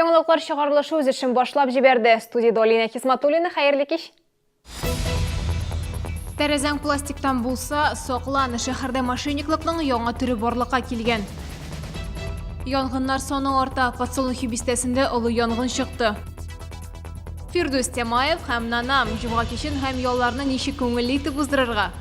Яңалыклар чыгарылышы үз эшен башлап җибәрде. Студиядә Алина Хисматуллина, хәерле кич. Тәрәзәң пластиктан булса, саклан, шәһәрдә мошенниклыкның яңа төре барлыкка килгән. Янгыннар саны арта, Подсолнухи бистәсендә олы янгын чыкты. Фирдүс Тямаев һәм Нанам, җомга кичен һәм ялларны ничек күңелле итеп уздырырга?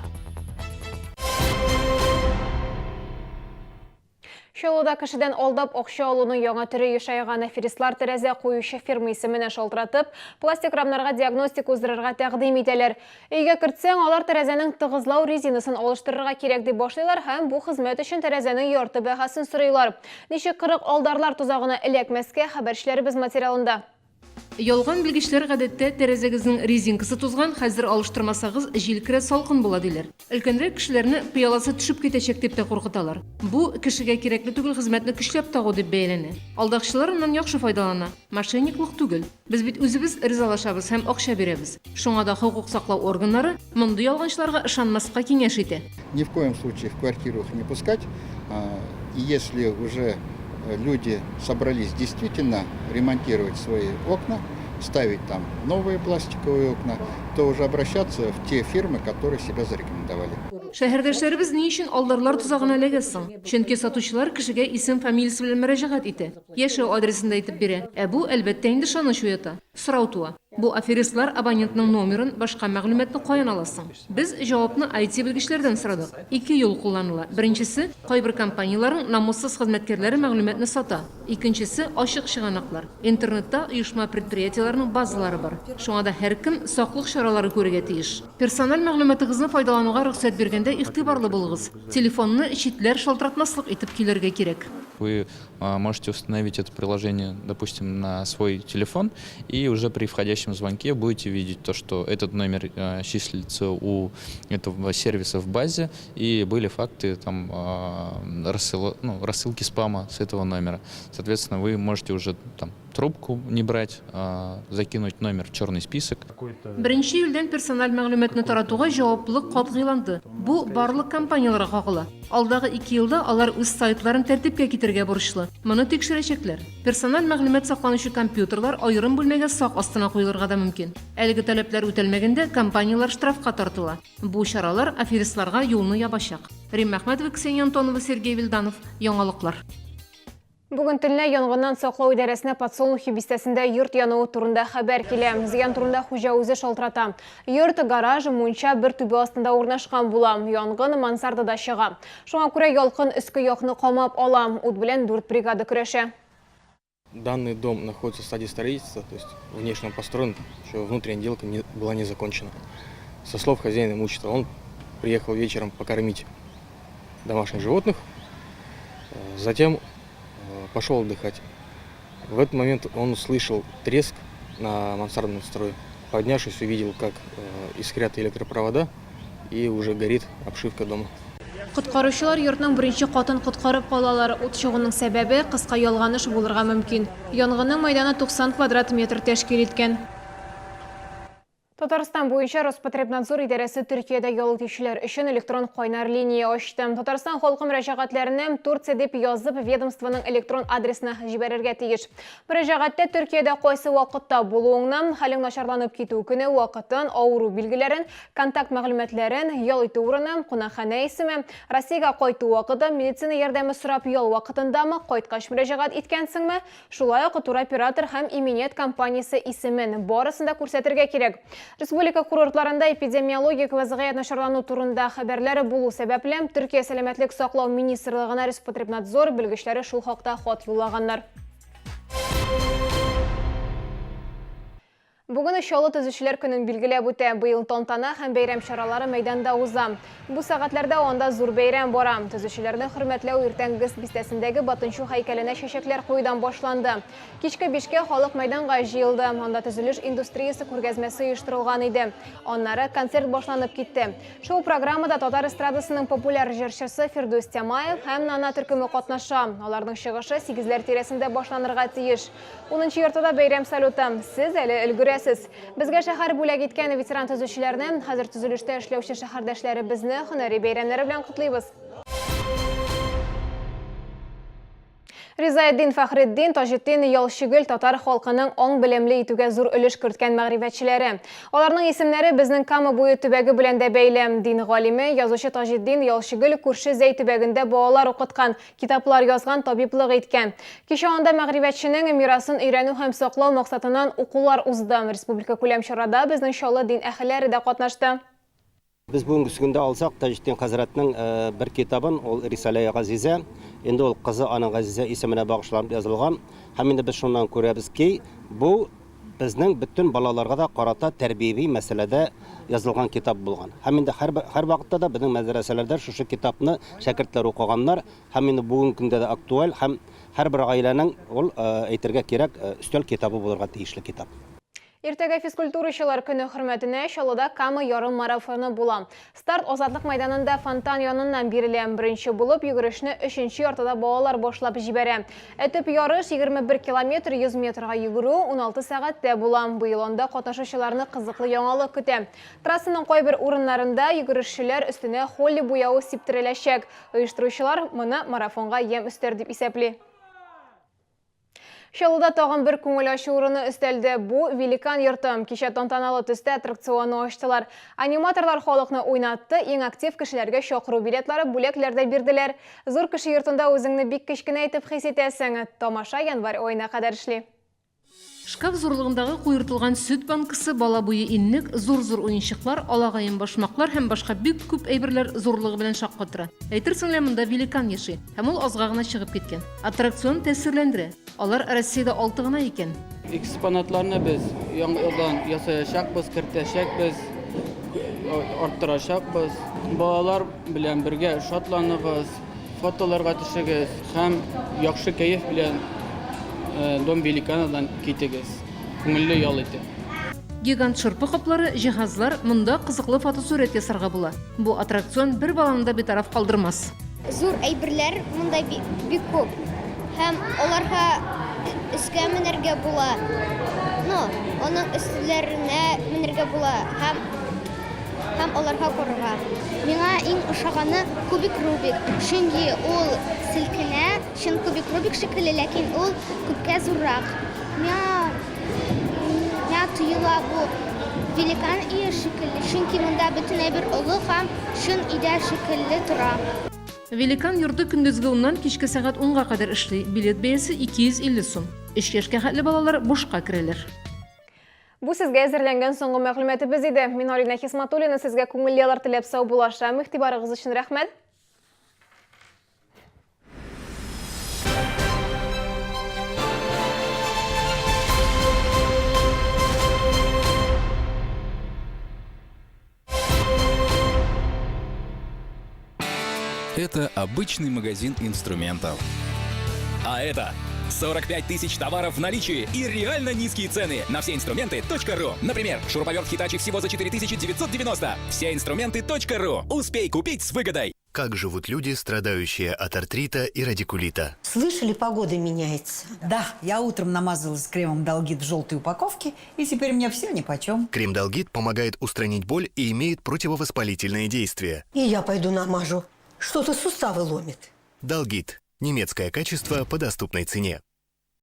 Чаллыда кешедән алдап акча алуның яңа төре ешайган. Аферистлар тәрәзә куючы фирма исеменә шалтыратып, пластик рамнарга диагностика уздырырга тәкъдим итәләр. Өйгә кертсәң, алар тәрәзәнең тыгызлау резинасын алыштырырга кирәк дип башлыйлар һәм бу хезмәт өчен тәрәзәнең ярты бәһасен сорыйлар. Ничек 40 алдарлар тозагына эләкмәскә, хәбәрчеләребез материалында. Ялган белгечләр гадәттә, тәрәзәгезнең резинкасы тузган, хәзер алыштырмасагыз, җил керә, салкын була, диләр. Өлкәнрәк кешеләрне пыяласы төшеп китәчәк дип тә куркыталар. Бу, кешегә кирәкле түгел хезмәтне көчләп тагу дип бәяләнә. Алдакчылар аннан яхшы файдалана. Мошенниклык түгел. Без бит үзебез ризалашабыз һәм акча бирәбез. Шуңа да хокук саклау органнары мондый ялганчыларга ышанмаска киңәш итә. Ни в коем случае в квартиру их не пускать. И если уже люди собрались действительно ремонтировать свои окна, ставить там новые пластиковые окна, то уже обращаться в те фирмы, которые себя зарекомендовали. Шәһәрдәшләребез ни өчен алдарлар тозагына эләгә соң? Чөнки сатучылар кешегә исем-фамилиясе белән мөрәҗәгать итә, яшәү адресын да әйтеп бирә. Ә бу, әлбәттә инде, ышаныч уята. Сорау туа. Бу аферистлар абонентның номерын, башка мәгълүматны каян ала соң? Без җавапны IT-белгечләрдән сорадык. Ике юл кулланыла. Беренчесе, кайбер компанияләрнең намуссыз хезмәткәрләре мәгълүматны сата. Икенчесе, ачык чыганаклар. Интернетта оешма-предприятиеләрнең базалары бар. Шуңа да һәркем саклык чаралары күрергә тиеш. Персональ мәгълүматыгызны файдалануга рөхсәт биргәндә игътибарлы булыгыз. Телефонны читләр шалтыратмаслык итеп көйләргә кирәк. Вы можете установить это приложение, допустим, на свой телефон, и уже при входящем звонке будете видеть то, что этот номер числится у этого сервиса в базе, и были факты там, ну, рассылки спама с этого номера. Соответственно, вы можете уже там трубку не брать, закинуть номер в черный список. Беренче июльдән персональ мәгълүматны таратуга җаваплылык катгыйланды. Бу барлык компанияләргә кагыла. Алдагы ике елда алар үз сайтларын тәртипкә китерергә бурычлы. Моны тикшерәчәкләр. Персональ мәгълүмат сакланучы компьютерлар аерым бүлмәгә сак астына куелырга да мөмкин. Әлеге таләпләр үтәлмәгәндә, компанияләр штрафка тартыла. Бу чаралар аферистларга юлны ябачак. Римма Әхмәтова, Ксения Антонова, Сергей Вильданов. Яңалыклар. Бүген төнлә янгыннан саклау идарәсенә Подсолнухи бистәсендә йорт януы турында хәбәр килә. Зыян турында хуҗа үзе шалтырата. Йорт, гараж, мунча бер түбә астында урнашкан була. Янгын мансардада чыга. Шуңа күрә ялкын өске якны камап ала. Ут белән дүрт бригада көрәшә. Данный дом находится в стадии строительства, то есть внешне он построен, еще внутренняя отделка не, была не закончена. Со слов хозяина имущества, он приехал вечером покормить домашних животных, затем пошел отдыхать. В этот момент он услышал треск на мансардном строе. Поднявшись, увидел, как искрят электропровода и уже горит обшивка дома. Коткаручылар йортның беренче катын коткарып калалар. Ут чыгуның сәбәбе, кыска ялганыш булырга мөмкин. Янгынның мәйданы 90 квадрат метр тәшкил иткән. Татарстан буенча Роспотребнадзор идарәсе Төркиядә ял итүчеләр өчен электрон кайнар линия ачты. Татарстан халкы мөрәҗәгатьләрне Турция дип язып ведомствоның электрон адресына җибәрергә тиеш. Мөрәҗәгатьтә Төркиядә кайсы вакытта булуыңны, хәлең начарланып китү көне, вакытын, авыру билгеләрен, контакт мәгълүматларын, ял итү урыны, кунакханә исеме, Россиягә кайту вакыты, медицина ярдәме сорап ял вакытындамы, кайткач мөрәҗәгать иткәнсеңме, Шулай ук туроператор һәм иминият компаниясе исемен, барысын да күрсәтергә кирәк. Республика курортларында эпидемиологик вәзгыять начарлану турында хәбәрләр булу сәбәпле, Төркия сәламәтлек саклау министрлыгына Роспотребнадзор белгечләре шул хакта хат юллаганнар. Бүген Чаллы төзүчеләр көнен билгеләп үтә. Быел тантана һәм бәйрәм чаралары мәйданда уза. Бу сәгатьләрдә анда зур бәйрәм бара. Төзүчеләрне хөрмәтләү иртән ГЭС бистәсендәге Батынчу һәйкәленә чәчәкләр куюдан башланды. Кичке бишкә халык мәйданга җыелды. Анда төзелеш индустриясе күргәзмәсе оештырылган иде. Аннары концерт башланып китте. Шоу-программада татар эстрадасының популяр җырчысы Фирдүс Тямаев һәм Нана төркеме катнаша. Аларның чыгышы сигезләр тирәсендә башланырга тиеш. Унынчы йортыда бәйрәм салюты. Сез әле өлгерәсез. Безгә шәһәр бүләк иткән ветеран төзүчеләрне, хәзер төзелештә эшләүче шәһәрдәшләребезне һөнәри бәйрәмнәре белән котлыйбыз. Ризаэддин Фәхретдин, Таҗетдин Ялчыгөл татар халкының аң-белемле итүгә зур өлеш керткән мәгърифәтчеләре. Аларның исемнәре безнең Кама буе төбәге белән дә бәйле. Дин галиме, язучы Таҗетдин Ялчыгөл күрше Зәй төбәгендә балалар укыткан, китаплар язган, табиблык иткән. Кичә анда мәгърифәтченең мирасын өйрәнү һәм саклау максатыннан укулар узды. Республикакүләм чарада безнең Чаллы дин әһелләре дә катнашты. Без бүгенге көндә алсак, Таҗетдин хәзрәтнең бер китабын, ул Рисаләи Газизә, инде ул кызы аның Газизә исеменә багышланып язылган. Һәм инде без шуннан күрәбез ки, бу безнең бөтен балаларга да карата тәрбияви мәсьәләдә язылган китап булган. Һәм инде һәрвакытта да безнең мәдрәсәләрдә шушы китапны шәкертләр укыганнар. Һәм инде бүгенге көндә дә актуаль һәм һәрбер гаиләнең ул, әйтергә кирәк, өстәл китабы булырга тиешле китап. Иртәгә физкультурачылар көне хөрмәтенә Чаллыда Кама ярыммарафоны була. Старт Азатлык мәйданында фонтан яныннан бирелә. Беренче булып йөгерешне өченче яртыда балалар башлап җибәрә. Ә төп ярыш 21 километр 100 метрга йөгерү 16 сәгатьтә була. Быел анда катнашучыларны кызыклы яңалык көтә. Трассаның кайбер урыннарында йөгерешчеләр өстенә холли буявы сиптереләчәк. Оештыручылар моны марафонга ямь өстәр дип исәпли. Чаллыда тагын бер күңел ачу урыны өстәлде. Бу Великан йорты. Кичә тантаналы төстә аттракционны ачтылар. Аниматорлар халыкны уйнатты, иң актив кешеләргә чакыру билетлары, бүләкләр дә бирделәр. Зур кеше йортында үзеңне бик кечкенә итеп хис итәсең. Тамаша январь аена кадәр эшли. Шкаф зурлыгындагы куертылган сөт банкасы, бала буе иннек, зур-зур уенчыклар, алагаем башмаклар һәм башка бик күп әйберләр зурлыгы белән шаккатыра. Әйтерсең лә монда великан яши. Һәм ул азга гына чыгып киткән. Аттракцион тәэсирләндерә. Алар Россиядә алты гына икән. Экспонатларны без яңадан ясаячакбыз, кертәчәкбез, арттырачакбыз. Балалар белән бергә шатланыгыз, фотоларга төшегез һәм яхшы кәеф белән Дом великанадан китегез. Күңелле ял итеп. Гигант шырпы каплары, җиһазлар, монда кызыклы фотосурәт ясарга була. Бу аттракцион бер баланы да битараф калдырмас. Зур әйберләр монда бик күп һәм аларга өскә менәргә була. Ну, аның өсләренә менәргә була һәм һәм аларга карарга. Миңа иң ошаганы кубик Рубик, чөнки ул селкенә, чын кубик Рубик шикелле, ләкин ул күпкә зуррак. Миңа Миңа тоела бу великан өе шикелле, чөнки монда бөтен әйбер олы һәм чын өйдә шикелле тора. Великан йорты көндезге уннан кичке сәгать унга кадәр эшли, билет бәясе 250 сум. Өч яшькә хәтле балалар бушка керәләр. Бу сезгә әзерләнгән соңгы мәгълүматыбыз иде. Мин Алинә Хисматуллина сезгә күңелле яллар теләп саубуллашам. Игътибарыгыз өчен рәхмәт. Это обычный магазин инструментов. А это 45 тысяч товаров в наличии и реально низкие цены на все инструменты.ру. Например, шуруповерт Hitachi всего за 4990. Все инструменты.ру. Успей купить с выгодой. Как живут люди, страдающие от артрита и радикулита? Слышали, погода меняется? Да, я утром намазалась кремом Долгит в желтой упаковке, и теперь мне все нипочем. Крем Долгит помогает устранить боль и имеет противовоспалительное действие. И я пойду намажу. Что-то суставы ломит. Долгит. Немецкое качество по доступной цене.